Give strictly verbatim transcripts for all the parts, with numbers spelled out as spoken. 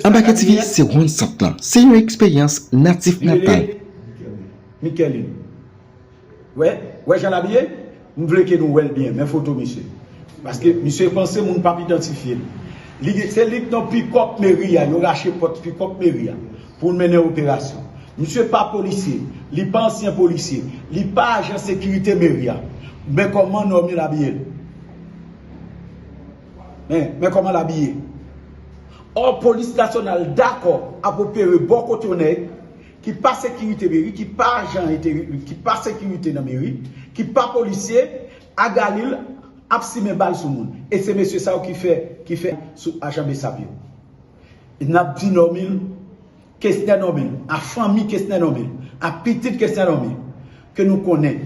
Anbake T V se One Shot lan. Se yon eksperyans natif natal. Michelin. Wè, wè jan l abiye? M vle ke nou wè l byen. Men foto misye. Paske misye panse moun p ap idantifye l. Li, se li k nan pikòp meri a. Yo rache pòt pikòp meri a pou l mennen operasyon. Misye pa polisye. Li pa ansyen polisye. Li pa ajan sekirite meri a. Men kòman Normil abiye l. Men, men kòman l abiye. Ò, polis nasyonal dakò ap opere bò kote yon nèg ki pa sekirite meri, ki pa ajan enteri-, ki pa sekirite nan meri, ki pa polisye, a Galil, ap simen bal sou moun. E se mesye sa yo ki fè, ki fè sou ajan Besap yo. E n ap di Normil, Kesner Normil, a fanmi Kesner Normil, a pitit Kesner Normil, ke nou konnen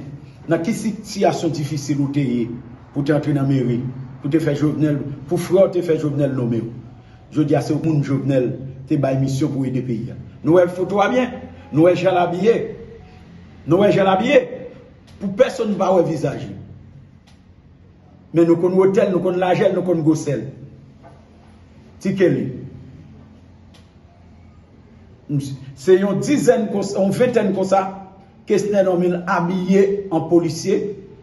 nan ki sitiyasyon difisil ou te ye pou te antre nan meri, pou te fè Jovenel, pou frè w te fè Jovenel nonmen w. Jodi a se moun Jovenel te bay misyon pou ede peyi a. Nou wè foto a byen? Nou wè jan l abiye? Nou wè jan l abiye? Pou pèsonn pa wè vizaj li. Men nou konn wotè l, nou konn lajè l, nou konn gwosè l. Ti Kelly. Se yon dizèn konsa, yon ventèn konsa, Kesner Normil abiye an polisye,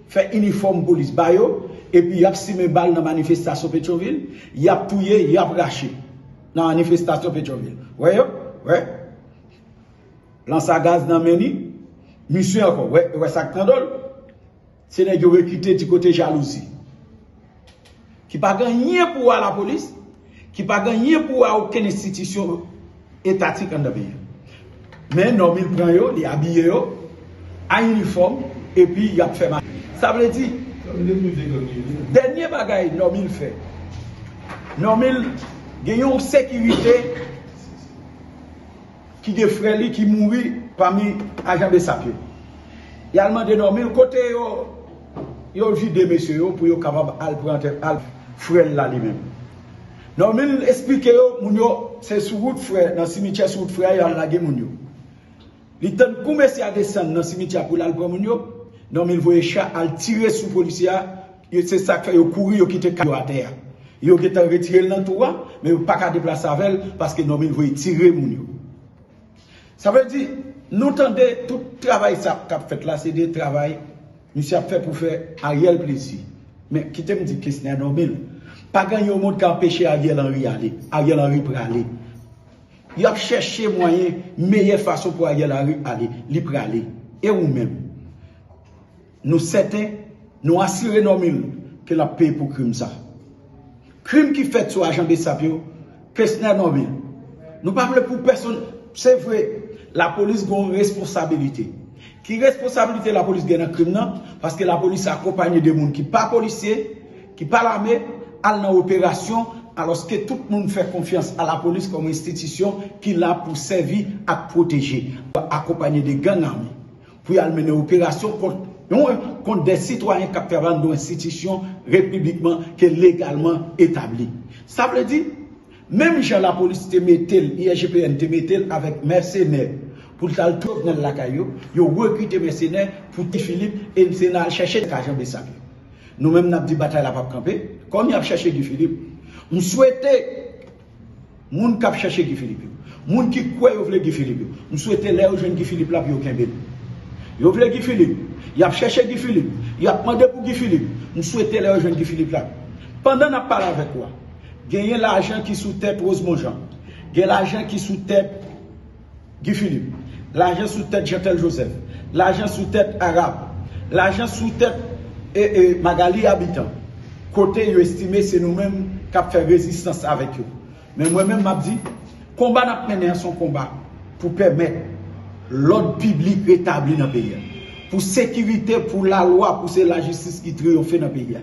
fè inifòm polis ba yo, epi y ap simen bal nan manifestasyon Petyonvil, y ap touye, y ap rache nan manifestasyon Petyonvil. Wè yo? Wè? Lans a gaz nan men li. Misye ankò. Wè, wè sa k nan do l? Se nèg yo rekrite di kote jalouzi. Ki pa gen anyen pou wè a lapolis, ki pa gen anyen pou wè a okenn enstitisyon etatik anndan peyi a. Men Normil pran yo, li abiye yo, a inifòm, epi y ap fè ma-, sa vle di, dènye bagay Normil fè, Normil gen yon sekirite ki gen frè li ki mouri pami ajan Besap yo. Y al mande Normil kote yo, yo vide mesye yo pou yo kapab al pran tè, al frè l la li menm. Normil esplike yo, moun yo, se sou wout frè, nan simityè sou wout frè a, y al lage moun yo. Li tann kou mesye a desann nan simityè a pou l al pran moun yo, Normil voye cha al tire sou polisye a, yo, se sa k fè yo kouri, yo kite kay yo atè a. Yo gentan retire l nan twou a, men yo pa ka deplase avè l, paske Normil voye tire moun yo. Sa vle di, nou tande tout travay sa k ap fèt la, se de travay misye ap fè pou fè Ariel plezi. Men kite m di Kesner Normil, pa gen yon moun ka anpeche Ariel Henry ale. Ariel Henry prale. Y ap chèche mwayen, meyè fason pou Ariel Henry ale. Li prale. E ou menm? Nou sèten, nou asire Normil ke l ap peye pou krim sa. Krim ki fèt sou ajan Besap yo, Kesner Normil. Nou pa vle pou pèsonn, se vre, lapolis gen yon responsabilite. Ki responsabilite lapolis gen nan krim nan? Paske lapolis akonpanye de moun ki pa polisye, ki pa lame, al nan operasyon, alòske tout moun fè konfyans a lapolis kòm enstitisyon ki la pou sèvi ak pwoteje. Akonpanye de gang ame pou y al mennen operasyon kont, yon, kont de sitwayen k ap travay anndan yon enstitisyon repiblikman ke legalman etabli. Sa vle di, menm jan lapolis te mete l, I S G P N te mete l avèk mèsenè pou l t al Jovenel lakay yo, yo rekrite mèsenè pou Guy Philippe e se nan al chèche ajan Besap yo. Nou menm n ap di batay la p ap kanpe, kòm y ap chèche Guy Philippe. M swete moun k ap chèche Guy Philippe yo, moun ki kwè yo vle Guy Philippe yo, m swete lè yo jwenn Guy Philippe la pou yo kenbe l. Yo vle Guy Philippe, y ap chèche Guy Philippe, y ap mande pou Guy Philippe. M swete lè yo jwenn Guy Philippe la. Pandan n ap pale avèk ou a, genyen lajan ki sou tèt Rosemond Jean, gen lajan ki sou tèt Guy Philippe, lajan sou tèt Jeantel Joseph, lajan sou tèt Arab, lajan sou tèt e, e, Magalie Habitant, kote yo estime se nou menm k ap fè rezistans avèk yo. Men mwen menm m ap di, konba n ap mennen an se yon konba pou pèmèt lòd piblik retabli nan peyi a, pou sekirite, pou lalwa, pou se lajistis ki triyonfe nan peyi a.